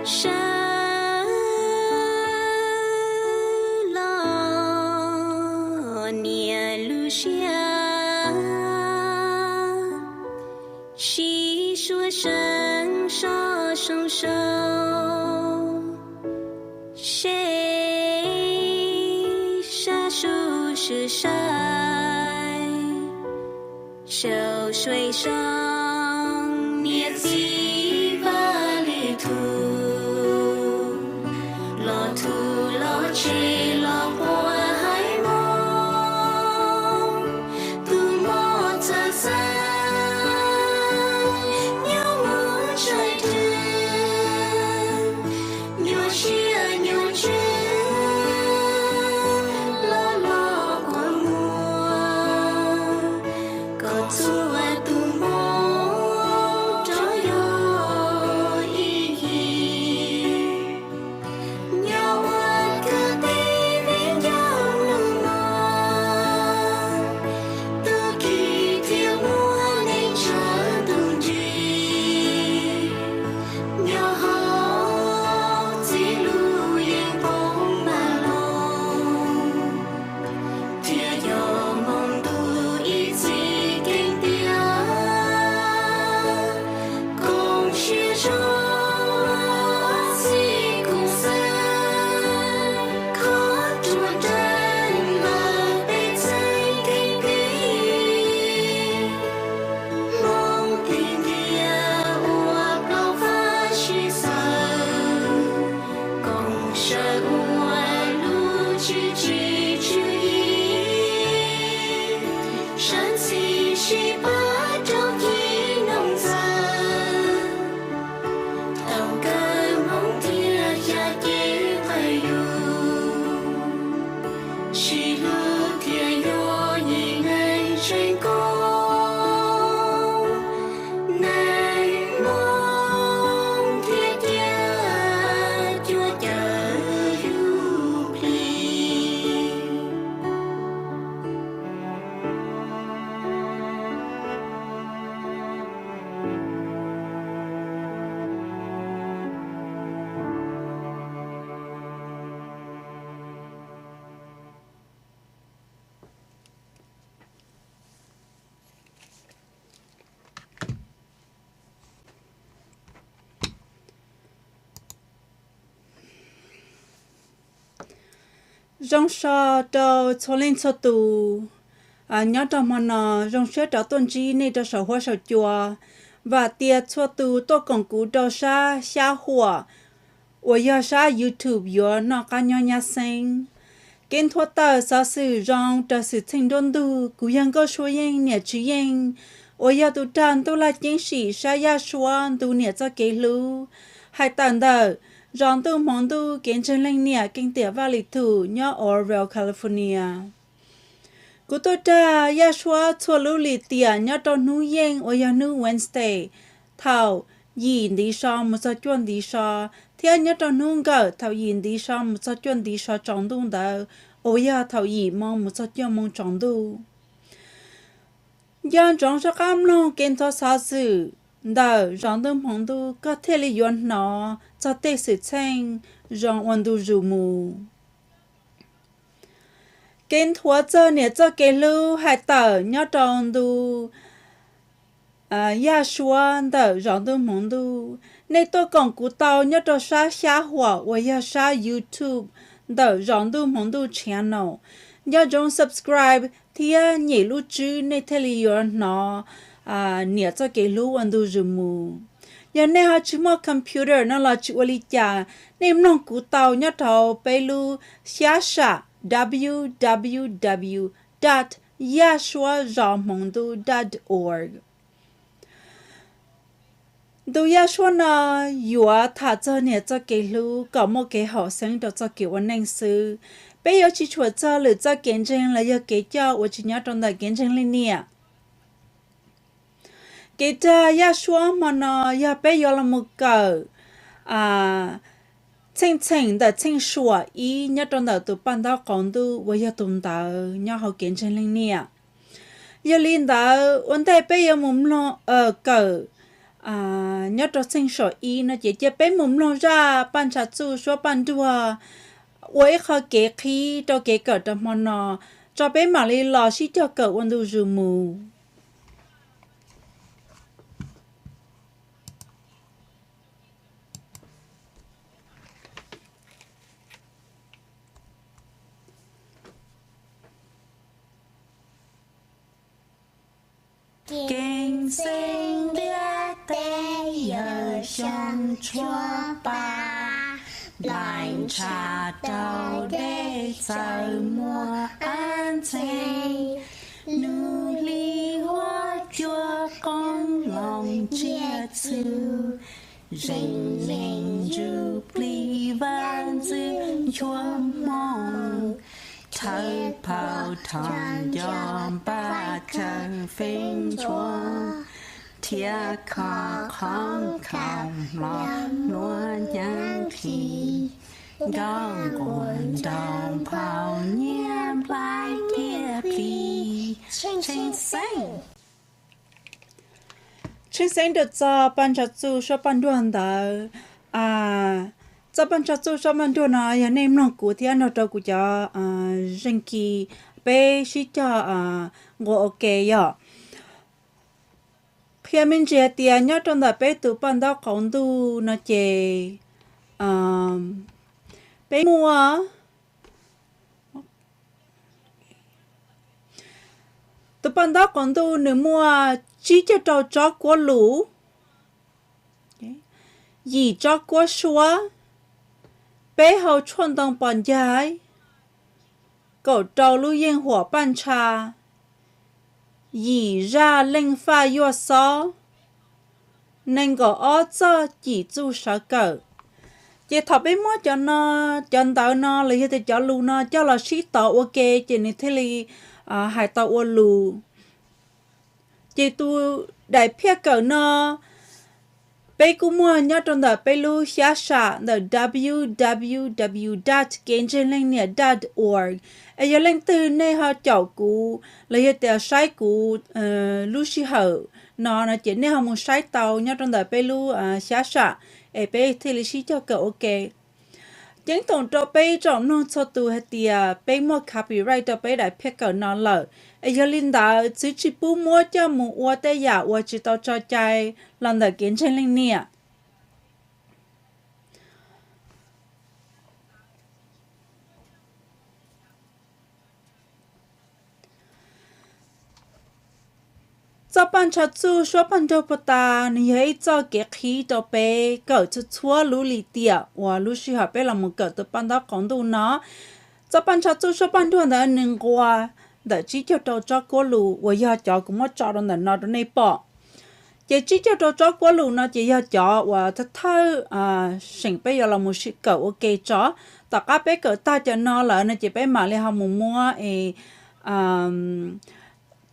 Sawv los nias lub siab, sib suab seev soj soo sau, seb sab sub swm saib, sau sua soo niam txiv Vaj Lis Thum, los thum los tseg los quaj hais mob, tus mob txawv xeeb, nyob mus tshais rwg, nyuaj siab nyuaj ntsws, los los kua muag, kom txhua tus mob rov yog ib yig. Nyob ua kwv tij viv ncaus hnub no, tub ki thiaj muaj neeg tsawg tus nrig, nyob hauv txiv lub yeeb poob npaj loog, thiaj yog hmoov ntuj ib txhis keeb tiag. Koom siab zoo txhij koom xeeb, khov ruam nreeg lawm peb txheeb keeb kwm, hmoov tis ntiag ua plaub fab sib xaws, koom sawv ua lub tswv tsis tswv yim, sawv ntxhi sib pab rau cim noog txawv, tau kawg hmoov thiaj xya cev qhais yus, sib hlub thiaj yuav yim neeg tseem koob, neeg Hmoob thiaj cia cuab cawm yus plig. Zoo so rau txhua leej txhua tus nyob rau hmo no, zoo siab rov tuaj ntsib nej rau saum huab saum cua. Vam tias txhua tus tuaj koom kuv rau sab xyab huam uas yog sab YouTube yuav noj qab nyob nyab xeeb. Kev nthuav tawm xov xwm zoo raws xwm txheej nruab ntug, kuv yog Nkauj Sua Yeej niam Tswv Yeej uas yog tus rag Ntuj Laj Ceeb Sim sab Yaj Suab ntu niam txoj kev hlub, hais tawm ntawm zos ntuj hmoov ntuj kev ntseeg leej niam Keej Tiam Vaj Lis Thum nyob Oroville, California. Kuv tuaj rag Yaj Suab txhua lub lim tiam nyob rau hnub yeej uas yog hnub Wednesday thaum yim ntiv so mus txog cuaj ntiv so, thiab nyob rau hnub nkawm thaum yim ntiv so mus txog cuaj ntiv so tsaus ntuj ntawd uas yog thaum yim moo mus txog cuaj moo tsaus ntuj. Nco ntsoov rov qab mloog kev nthuav xov xwm ntawm zos ntuj hmoov ntuj koj thiaj li yuav hnov txog tej xwm txheej zoo ua ntu zus mus. Kev nthuav txog niam txoj kev hlub hais tawm nyob rau ntu Yaj Suab ntawm zos ntuj hmoov ntuj. Nej tuaj koom kuv tau nyob rau sab xyab huam uas yog sab YouTube ntawm zos ntuj hmoov ntuj channel. Nco ntsoov subscribe thiab nyem lub tswb nej thiaj li yuav hnov niam txoj kev hlub ua ntu zus mus. Yog nej ho tsis muaj computer no los tsis ua li cas, nej mloog kuv tau nyob rau peb lub xyab sam www dot yajsuabzohmoovntuj dot org. Ntu Yaj Suab no yuav tham txog niam txoj kev hlub kom muaj kev haum xeeb rau txoj kev ua neej xwb. Peb yuav tsis tshuam txog lwm txoj kev ntseeg los yog kev coj uas tsis nyob rau ntawm kev ntseeg leej niam. Kev rag Yaj Suab hmo no yog peb yuav los mus kawm txheej txheem ntawm txheej suam ib nyob rau ntawm tus paj ntaub qaum ntuj uas yog tus ntawv nyob hauv kev ntseeg leej niam. Yog li ntawd ua ntej peb yuav mus mloog kawm nyob rau txheej saum ib no ces cia peb mus mloog zaj Paj Ntsha Txuj Suab Paj Nruag ua ib qho kev qhib rau kev kawm rau hmo no, tso peb mam li los sib cog kawm ua ntu zus mus. Keeb xeeb ntiab teb yawm xyoo tshuab pa, nplaim ntsha rau dej txawm muaj ab ntxhee, nub hli huab cua qoob loo tsiaj txhu, zeem zeem ntsuj plig vaj ntxwv nchuav hmoo, rhawv phau rho nco npaj chaw feeb nchuav, thiab kho qhov khaum hlo hluav hnyav nqhis, nkaub nquas nraug nphau nyiaj nplai kiag plig. Tshee xeeb, tshee xeeb rau txoj Paj Ntsha Txuj Suab Paj Nruag ntawd. Txoj Paj Ntsha Txuj Suab Paj Nruag no yog nej mloog kuv thiab nrog rau kuv cov zeej kis peb sib cog nqua ua ke yom. Qhia me ntsis hais tias nyob rau ntawm peb tus paj ntaub qaum ntuj no ces peb muaj tus paj ntaub qaum ntuj nws muaj tsib caug rau tsob kuab lus, yim tsob kuab suab, peb hau tshuaj ntoo pos ncaig, kaum rau lub yeej huam paj ntsha, yim zaj leej faj yuaj xob, nees nkaum ob txoj cim txuj sawv kawm. Ces thaum peb muab cov no, cov ntawv no los yog tias cov lus no coj los sib tov ua ke ces nws thiaj li hais tau ua lus. Ces tus daim phiaj kawm no peb kuj muaj nyob rau ntawm peb lub xyab sam ntawm w w w dot kev ntseeg leej niam dot org. Es yog leej twg nej ho caum kuv los yog tias saib kuv lub sij hawm no no ces nej ho mus saib tau nyob rau ntawm peb lub xyab sam, es peb thiaj li sib cog kawm ua ke. Ceeb toom rau peb tsoom mloog txhua tus hais tias peb muaj copyright rau peb daim phiaj kawm no lawm, es yog li ntawd txwv tsis pub muab coj mus ua tej yam uas tsis tau tso cai los ntawm kev ntseeg leej niam. Txoj Paj Ntsha Txuj Suab Paj Nruag Puag Ta nws yog ib txoj kev qhib rau peb kawm txhua txhua lub lim tiam uas lub sij hawm peb los mus kawm tus paj ntaub qaum ntuj no. Txoj Paj Ntsha Txuj Suab Paj Nruag ntawd nws nqua ntawm tsib caug rau tsob kuab lus uas yog cov kuv muab tso rau ntawm no rau nej pom. Ces tsib caug rau tsob kuab lus no ces yog cov uas thawj thawj seem peb yuav los mus kawm ua ke tso. Tom qab peb kawm tag cov no lawm no ces peb mam li ho mus muab es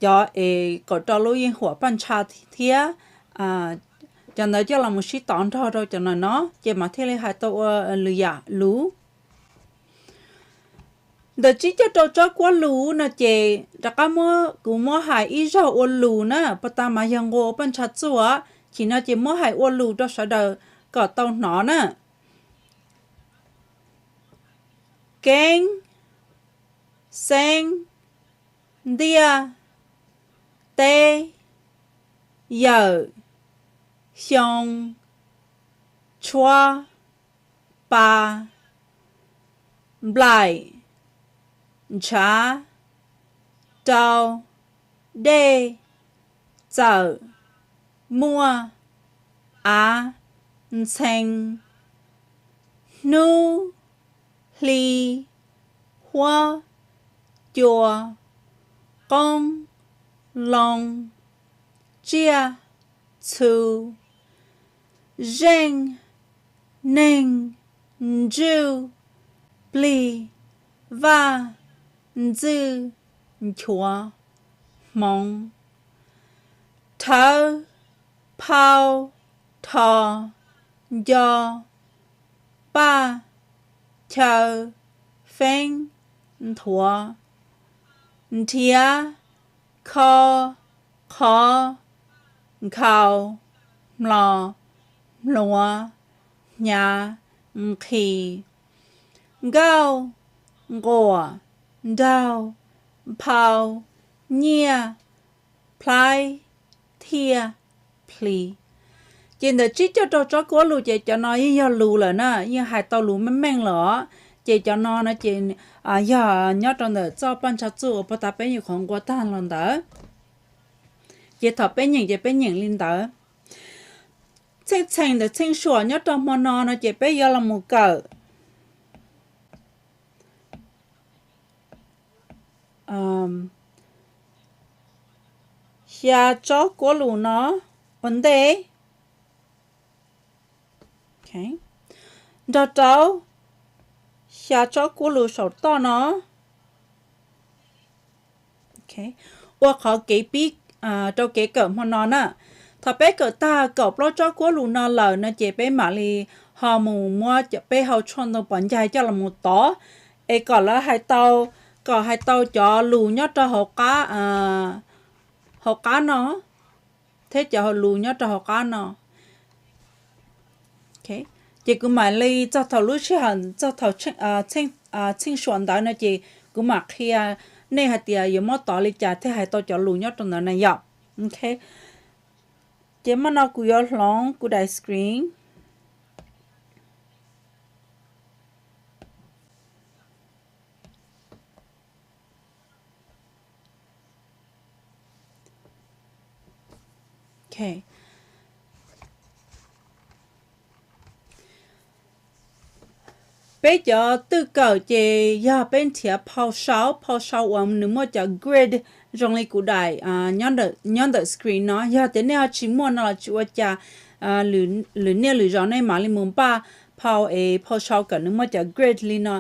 cov es kaum rau lub yeej huam paj ntsha thiab cov ntawd coj los mus sib tov nrog rau cov no no ces mam thiaj li hais tau ua lwm yam lus. Ntawm tsib caug rau tsob kuab lus no ces rov qab muab kuv muab hais ib zaug ua lus na, puag ta mas yog nqua ua paj ntsha txuj, chim no ces muab hais ua lus rau sawv daws kom tau hnov na. Keeb, xeeb, ntiaj, teb, yawm, xyoo, tshuab, pa, nplaim, ntshav, rau, dej, txawm, muaj, av, ntxhee, hnub, hli, huab, cua, qoob, loo, tsiaj, txhu, zeej, neeg, ntsuj, plig, vaj, ntxwj, nchuav, hmoov, rhawv, phau, rho, nco, paj, chaw, feeb, nthuav, nrhiav, kho, qhov, nkhaus, hmlo, hmluav, hnyav, nqhis, nkauj, nquas, nraug, nphau, nyiaj, plhaib, thiaj, plhis. Ces ntawm tsib caug rau tsob kuab lus ces cov no yeej yog lus lawm na, yeej hais tau lus meej meej lawm os. Ces cov no no ces yog nyob rau ntawm txoj paj ntsha txuj uas puag ta peb nyuam qhuav nqua tag los ntawd. Ces thaum peb nyeem ces peb nyeem li ntawd. Txheej txheem ntawm txheej suam nyob rau hmo no no ces peb yuav los mus kawm xya tsob kuab lus no ua ntej, nrog rau xya tsob kuab lus saum toj no ua qhov kev pib rau kev kawm hmo no na. Thaum peb kawm tag kaum plaub tsob kuab lus no lawm no ces peb mam li ho mus muab peb hauv tshuaj ntoo pov ncai coj los mus tov, es kom lawv hais tau, kom hais tau cov lus nyob rau hauv qab, hauv qab no thiab cov lus nyob rau hauv qab no. Ces kuv mam li txog thaum lub sij hawm txog thaum txheej suam ntawd no ces kuv mam qhia nej hais tias yuav muab tov li cas thiaj hais tau cov lus nyob rau ntawd na yom. Ces hmo no kuv yuav hloov kuv daim screen. Peb cov twj kawm ces yog peb nrhiav phau sau, phau sau uas nws muaj cov grid zoo li kuv daim nyob ntawm screen no. Yog tias nej ho tsis muaj no los tsis ua cas, lwm niaj lwm zaus nej mam li mus npaj phau es phau sau kom nws muaj cov grid li no.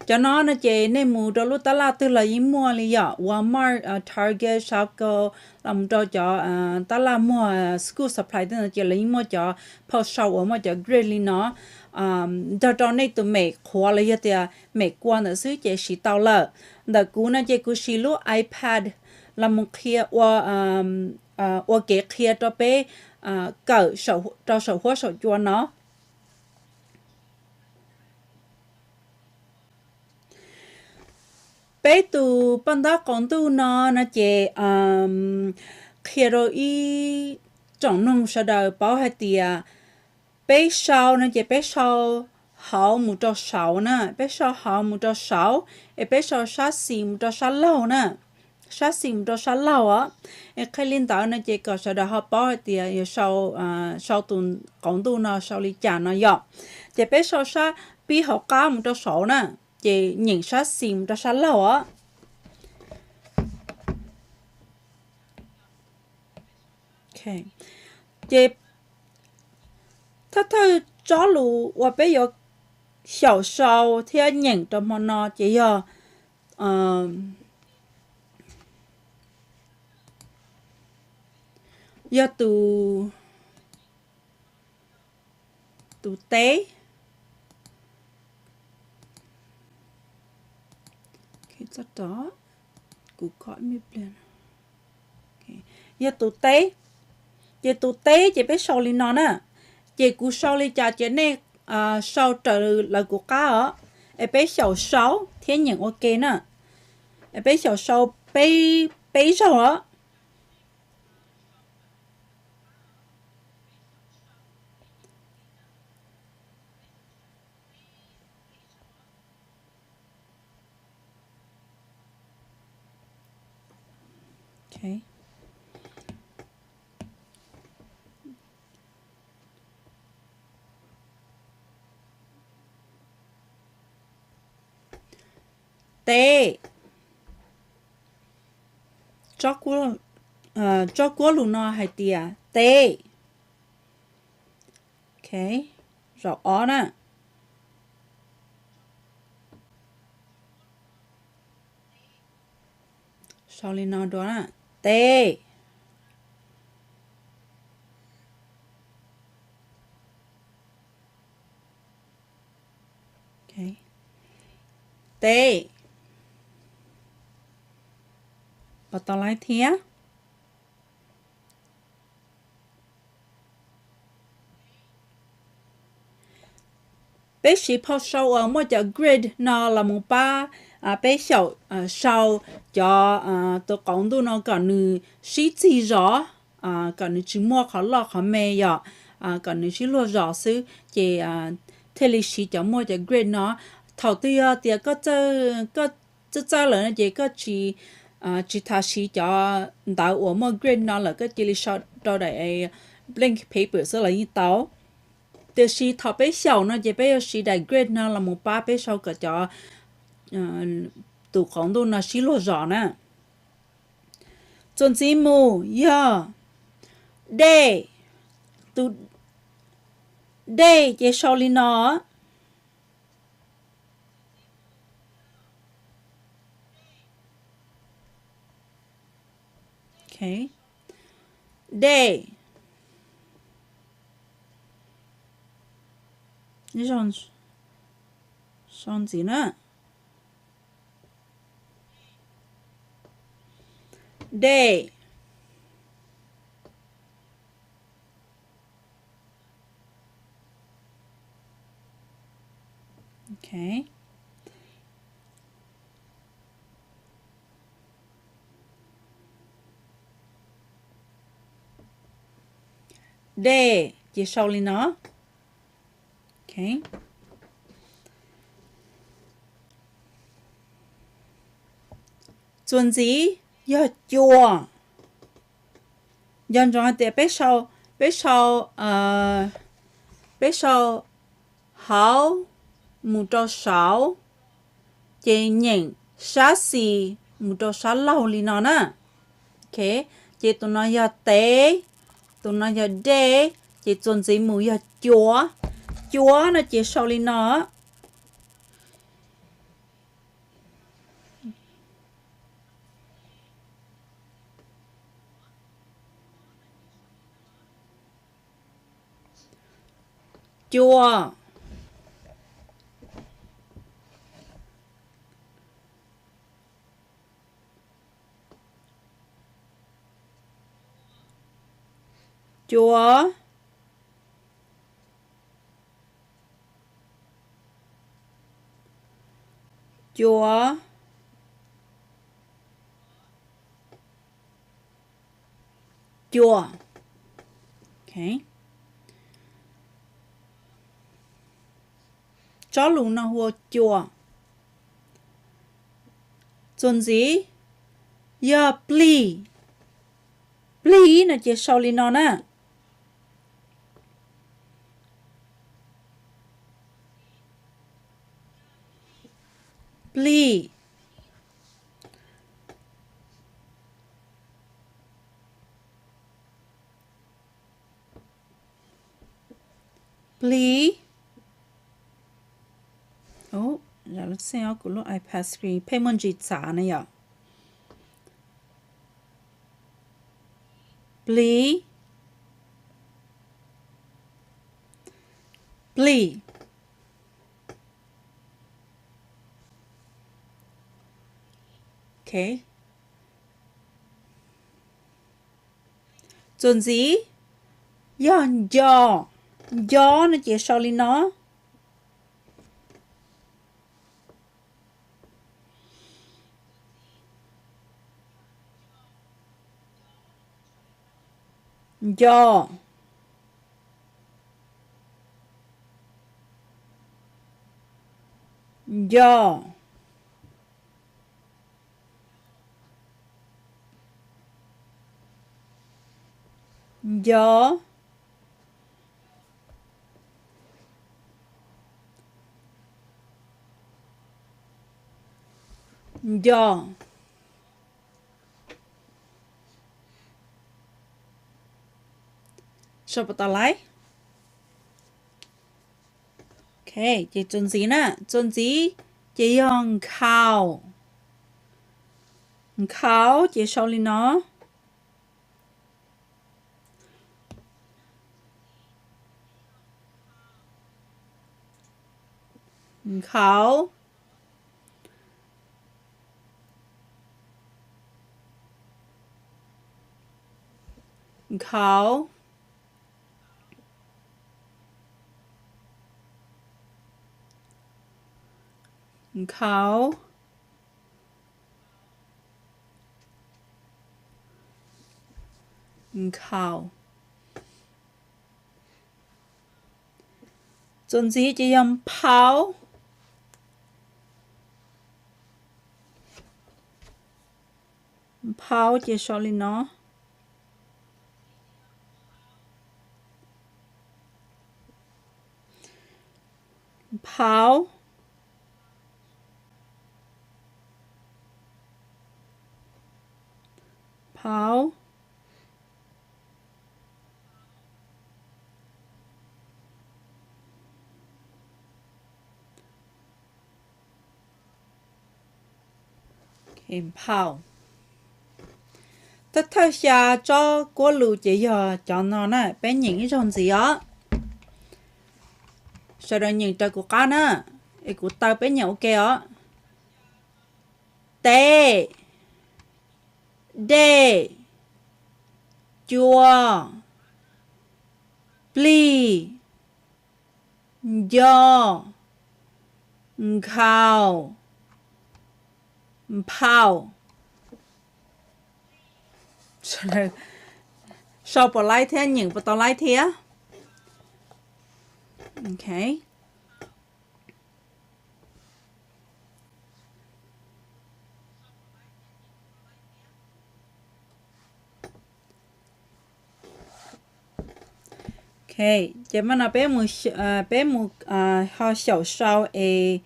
Cov no no ces nej mus rau lub tab laj twg los yeej muaj li yom, Walmart, Target, Costco, los mus rau cov tab laj muag school supply tej no ces lawv yeej muaj cov phau sau uas muaj cov grid li no nrog rau nej tus mem qhuav los yog tias mem kua ntawd xwb ces siv tau lawm. Ntawm kuv no ces kuv siv lub iPad los mus qhia ua, ua kev qhia rau peb kawm rau saum huab saum cua no. Peb tus paj ntaub qaum ntuj no no ces qhia rau ib tsoom noog sawv daws paub hais tias peb sau no ces peb sau hauv mus rau saud na, peb sau hauv mus rau saud, es peb sau sab xis mus rau sab laug na, sab xis mus rau sab laug os. Es qhia li ntawd no ces kom sawv daws ho paub hais tias yuav sau, sau tus qaum ntuj no sau li cas no yom. Ces peb sau sab pib hauv qab mus rau saud na, ces nyeem sab xis mus rau sab laug os. Ces thawj thawj tsob lus uas peb yuav xyaum sau thiab nyeem rau hmo no ces yog, yog tus, tus teb. Yog tus teb, ces tus teb ces peb sau li no na. Ces kuv sau li cas ces nej sau raws lawv kuv qab os. Es peb xyaum sau thiab nyeem ua ke na. Es peb xyaum sau peb, peb zaug os. Teb. Tsob kuab lus no hais tias teb. Zaum ob na. Sau li no dua na, teb. Teb. Pom tau laiv thiab. Peb siv phau sau uas muaj cov grid no los mus pab peb xyaum sau cov tus qauv ntuj no kom nws sib txig zos, kom nws tsis muaj qhov loj qhov me yom, kom nws sib luag zos xwb ces thiaj li siv cov muaj cov grid no. Thaum twg yog tias koj txawj txawj lawm no ces koj tsis tsis tas siv cov ntawv uas muaj grid no lawm, koj cia li sau rau daim blank paper xwb los yeej tau. Tiam sis thaum peb xyaum no ces peb yuav siv daim grid no los mus pab peb sau kom cov tus qauv ntuj no sib luag zos na. Txuas ntxiv mus yog dej. Tus dej ces sau li no. Dej. Sau ntxiv na. Dej. Dej ces sau li no. Txuas ntxiv yog cua. Nco ntsoov hais tias peb sau, peb sau, peb sau hauv mus rau saud, ces nyeem sab xis mus rau sab laug li no na. Ces tus no yog tev, tus no yog dej, ces txuas ntxiv mus yog cua. Cua no ces sau li no. Cua. Cua. Cua. Cua. Tsob lus no hu ua cua. Txuas ntxiv yog plig. Plig no ces sau li no na. Plig. Plig. Kuv lub iPad screen pheej muaj ntsis txav na yom. Plig. Plig. Txuas ntxiv yog nco. Nco no ces sau li no. Nco. Nco. Nco. Nco. Sau pas tas lais. Ces txuas ntxiv na, txuas ntxiv ces yog nkhaus. Nkhaus ces sau li no. Nkhaus. Nkhaus. Nkhaus. Nkhaus. Txuas ntxiv ces yog nphau. Nphau ces sau li no. Nphau. Nphau. Nphau. Thawj thawj xya tsob kuab lus ces yog cov no na, peb nyeem ib zaug ntxiv os. Sawv daws nyeem raws kuv qab na, es kuv taw peb nyeem ua ke os. Teb, dej, cua, plig, nco, nkhaus, nphau. Sau puas laib thiab, nyeem puas tau laib thiab? Ok, ces mas no peb mus, peb mus ho xyaum sau es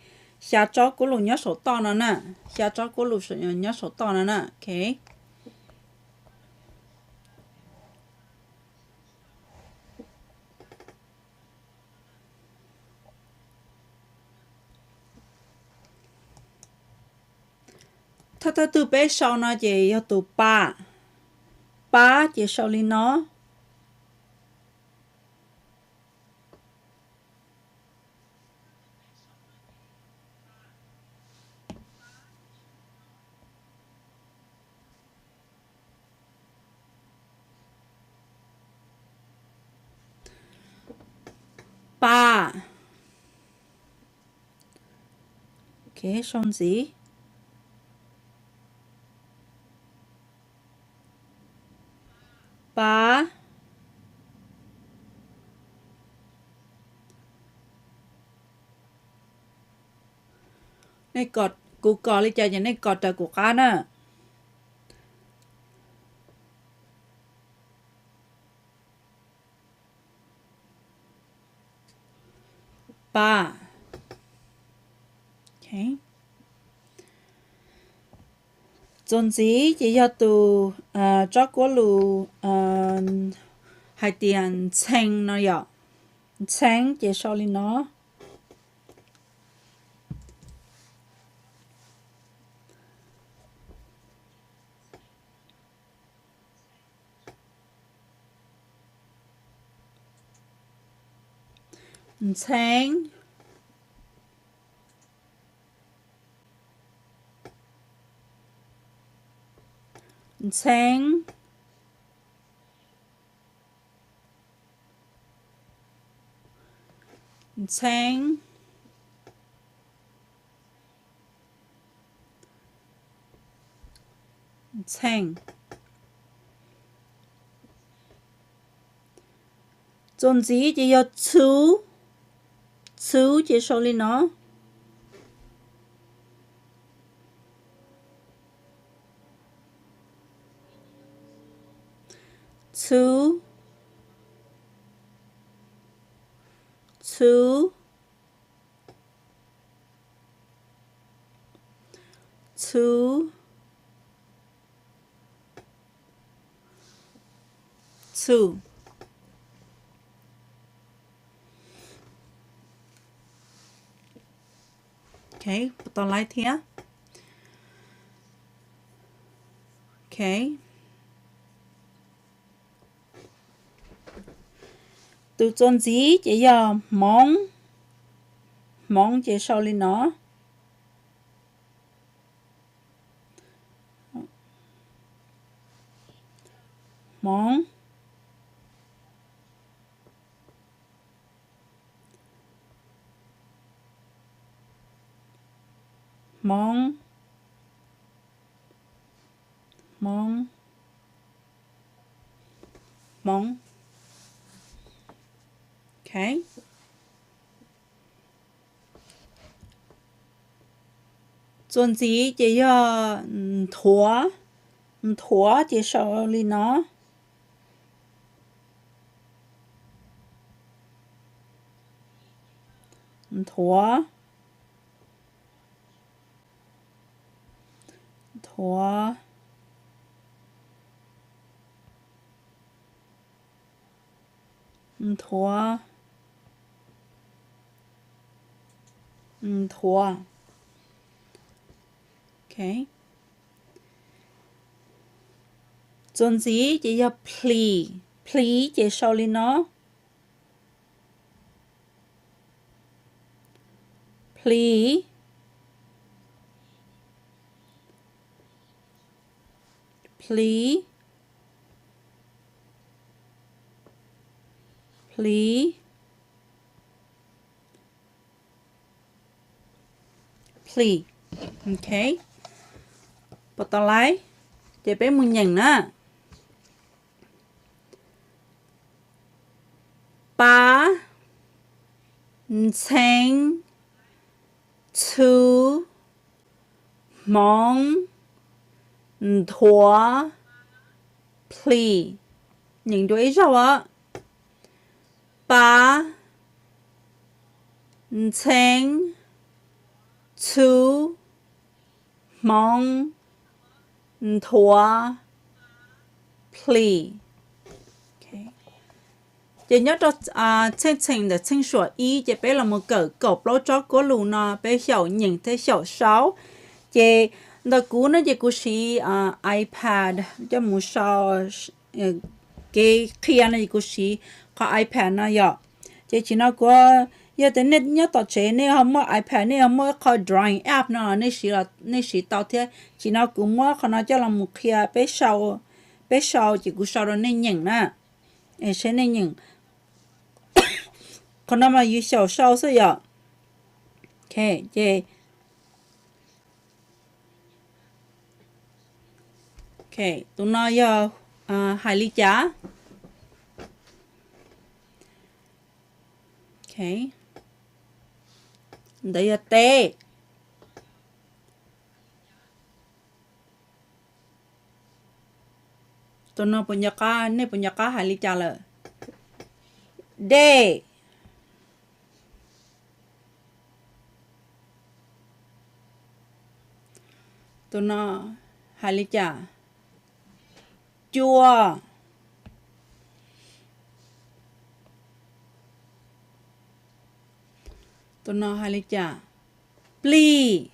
xya tsob kuab lus nyob saum toj no na, xya tsob kuab lus nyob saum toj no na. Ok. Thawj thawj tug peb sau no ces yog tus pa. Pa ces sau li no. Pa. Ok, sau ntxiv. Pa. Nej, kuv kos li cas ces nej kos raws kuv qab na. Pa. Txuas ntxiv ces yog tus tsob kuab lus hais tias ntxhee no yom. Ntxhee ces sau li no. Ntxhee. Ntxhee. Ntxhee. Ntxhee. Txuas ntxiv ces yog txhuv. Txhuv ces sau li no. Txhuv. Txhuv. Txhuv. Txhuv. Ok, puas tau laib thiab? Ok. Tus txuas ntxiv ces yog hmoov. Hmoov ces sau li no. Hmoov. Hmoov, hmoov, hmoov. Txuas ntxiv ces yog nthuav, nthuav ces sau li no. Nthuav, nthuav, nthuav, nthuav. Txuas ntxiv ces yog plhis, plhis ces sau li no. Plhis, plhis, plhis, plhis. Ok, pom tau lawm, ces peb mus nyeem na. Pab, ntxhee, txhu, hmoov, nthuav, plhis. Nyeem dua ib zaug os. Pab, ntxhee, txhu, hmoov, nthuav, plhis. Ces nyob rau txheej txheem ntawm txheej suam ib ces peb los mus kawm kaum plaub tsob kuab lus no peb xyaum nyeem thiab xyaum sau. Ces ntawm kuv no ces kuv siv iPad coj mus sau, kev qhia no ces kuv siv qhov iPad no yom. Ces tsim no kuv, yog tias nej nyob tom tsev nej ho muaj iPad, nej ho muaj ib qho drawing app no nej siv tau thiab. Tsim no kuv muab qhov no coj los mus qhia peb sau, peb sau ces kuv sau rau nej nyeem na. Es seb nej nyeem. Qhov no mas yus xyaum sau xwb yom. Ces tus no yog hais li cas? Ntawd yog teb. Tus no puas nco qab, nej puas nco qab hais li cas lawm? Dej. Tus no hais li cas? Cua. Tus no hais li cas? Plig.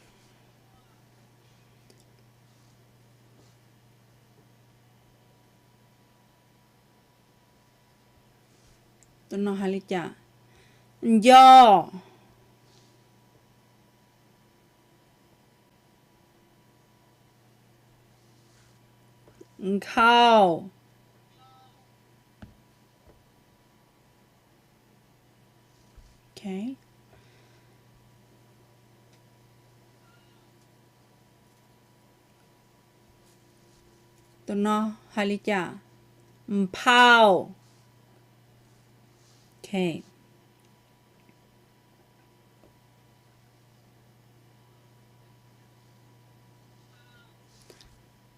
Tus no hais li cas? Nco. Nkhaus. Tus no hais li cas? Nphau.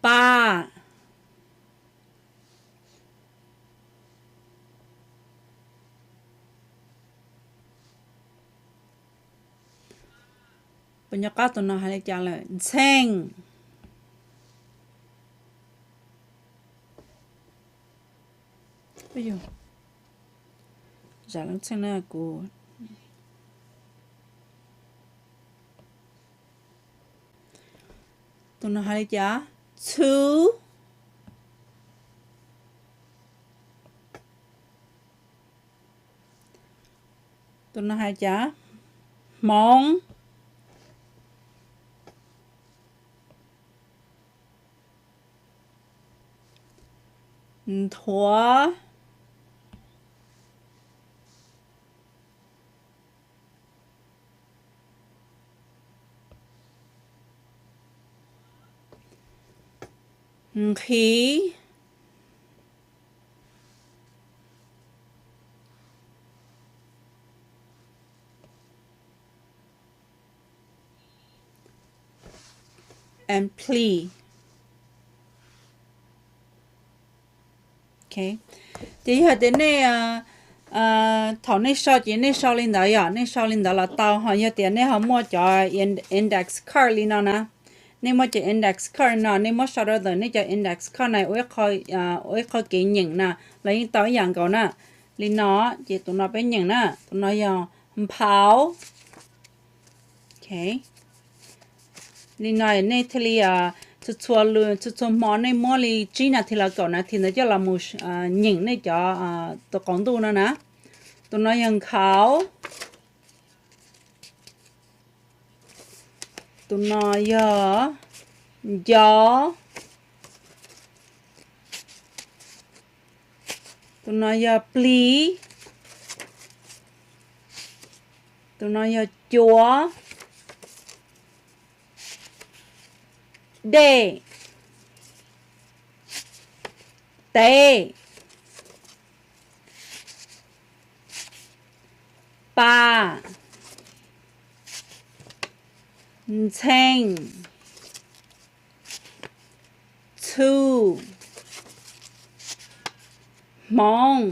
Pa. Puas nco qab tus no hais li cas lawm? Ntxheej. Zam lub txheej na kuv. Tus no hais li cas? Txhu. Tus no hais li cas? Hmoov. Nthuav. Nqhis. And please. Ces yog tias nej, thaum nej sau ces nej sau li ntawd yom, nej sau li ntawd los tau. Ho yog tias nej ho muaj cov index card li no na, nej muaj cov index card no, nej muab sau rau ntawm nej cov index card na, ua ib qho kev nyeem na, los yeej tau ib yam nkaus na. Li no, ces tus no peb nyeem na, tus no yog nphau. Li no nej thiaj li txhua txhua hmo nej muab li tsib nas this los kaum nas this ntawd coj los mus nyeem nej cov, tus qauv ntuj no na. Tus no yog nkhau. Tus no yog nco. Tus no yog plig. Tus no yog cua. Dej. Tev. Pa. Ntxhee. Txhu. Hmoov.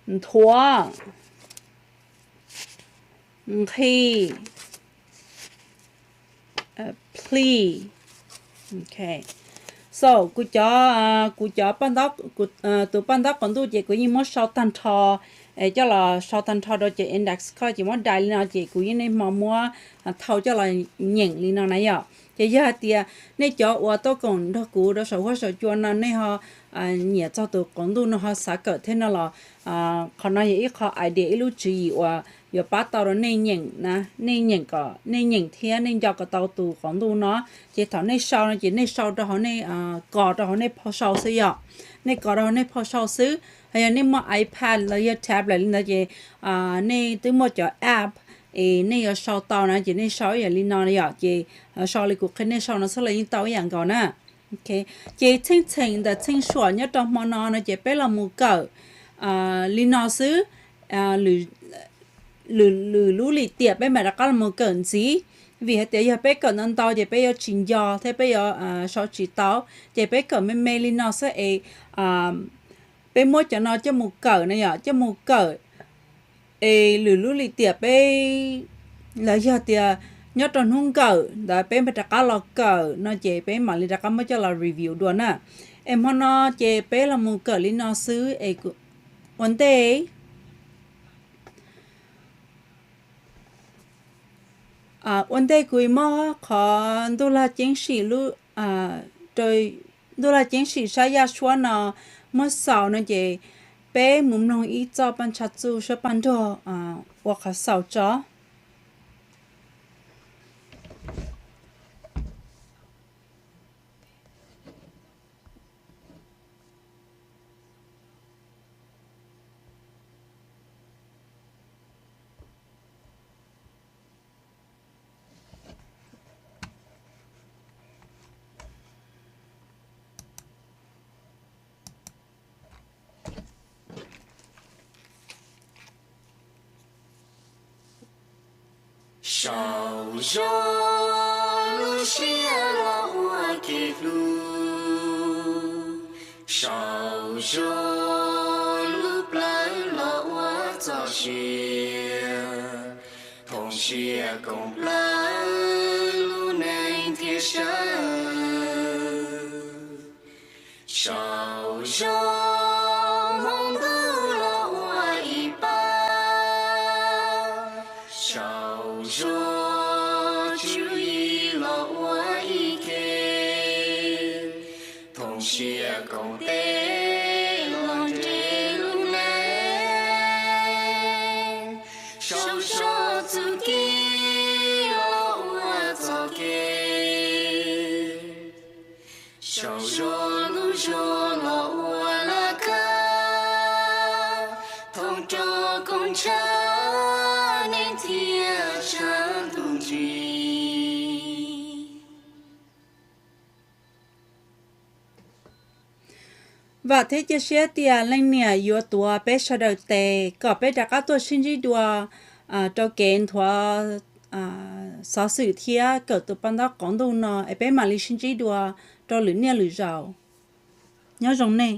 Nthuav. Nqhis. Please. So kuv cov, kuv cov, tus paj ntaub qaum ntuj ces kuv yeej muab sau tag nrho, coj los sau tag nrho rau cov index card ces muab dai li no ces kuv yeej niaj hmo muab thau coj los nyeem li no na yom. Ces yog hais tias nej cov uas tuaj koom nrog kuv rau saum huab saum cua no nej ho nyiam txog tus qauv ntuj no ho xav kawm thiab no los, qhov no yog ib qho idea, ib lub tswv yim uas yuav pab tau rau nej nyeem na, nej nyeem kom nej nyeem thiab nej nco kom tau tus qauv ntuj no. Ces thaum nej sau no ces nej sau rau hauv nej, kos rau hauv nej phau sau xwb yom. Nej kos rau hauv nej phau sau xwb. Ho yog nej muaj iPad los yog tablet li ntawd ces nej twb muaj cov app es nej yuav sau tau na ces nej sau ib yam li no yom. Ces sau li kuv qhia nej sau no xwb los yeej tau ib yam nkaus na. Ces txheej txheem ntawm txheej suam nyob rau hmo no no ces peb los mus kawm li no xwb. Lwm lub lim tiam peb mam rov qab los mus kawm ntxiv, vim hais tias yog peb kawm ntau ntau ces peb yuav tsis nco thiab peb yuav sau tsis tau. Ces peb kawm me me li no xwb es peb muab cov no coj mus kawm na yom, coj mus kawm es lwm lub lim tiam peb, los yog tias nyob rau hnub nkawm ntawd peb mam rov qab los kawm no ces peb mam li rov qab muab coj los review dua na. Es hmo no ces peb los mus kawm li no xwb es ua ntej ua ntej kuv muab qhov ntuj lag ceeb sim lub, ntuj lag ceeb sim sab yaj suab no muab xaus no ces peb mus mloog ib txoj paj ntsha txuj suab paj nrog ua qhov xaus tso. Sau zog lub siab los ua kev hlub, sau zog lub plawv los ua txoj sia, thooj siab koom plawv lub neej thiab sawv. Sau zog hmoov ntuj los ua ib pab, sau zog tswv yim los ua ib ke, thooj siab koom tes los nres lub neej, sau zog txuj kev los ua txoj kev, sau zog lub zog los ua laj kab, thooj rau koom ntshaw neeg thiab sawv. Vam thiab cia siab tias leej niam yuav tuav peb sawv daws tes kom peb rov qab tuaj sib ntsib dua rau kev nthuav xov xwm thiab kawm tus paj ntaub qauv ntuj no es peb mam li sib ntsib dua rau lwm niaj lwm zaus. Nyob zoo nej.